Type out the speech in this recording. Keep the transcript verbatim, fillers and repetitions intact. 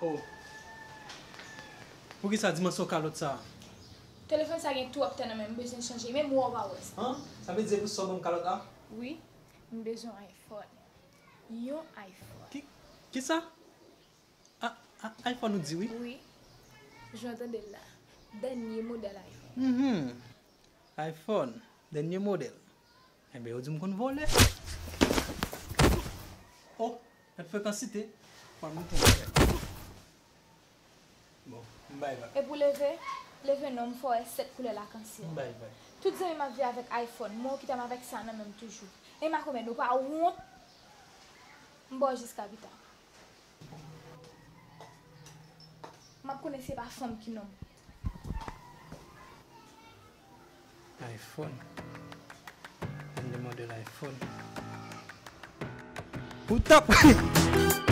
Oh. Poukisa dimansyon kalòt sa a? Telefòn sa gen twòp tan nan men m, m bezwen chanje. Menm wè w pa wè sa. An? Sa vle di se pou sa w ban m kalòt la? Wi, m bezwen iPhone. Yon iPhone. Ki, kisa? A, a, iPhone ou di wi? Wi. Jan w tande l la. Dènye modèl iPhone. Mhm. iPhone, dènye modèl. Enben, yo di m konn vòlè. Oh, gad frekansite. Fò m moute yon bagay. Bon, m bay vag. E pou leve, leve non, m fè w wè sèt koulè lakansyèl. M bay vag. Tout zanmi m ap viv avèk iPhone, mwen ou kite m avèk sa nan men m toujou. E Makomè, nou pa wont? M ba w jis kapita. M ap konnen se pa fanm ki nonm. iPhone. Dènye modèl iPhone. Ou t ap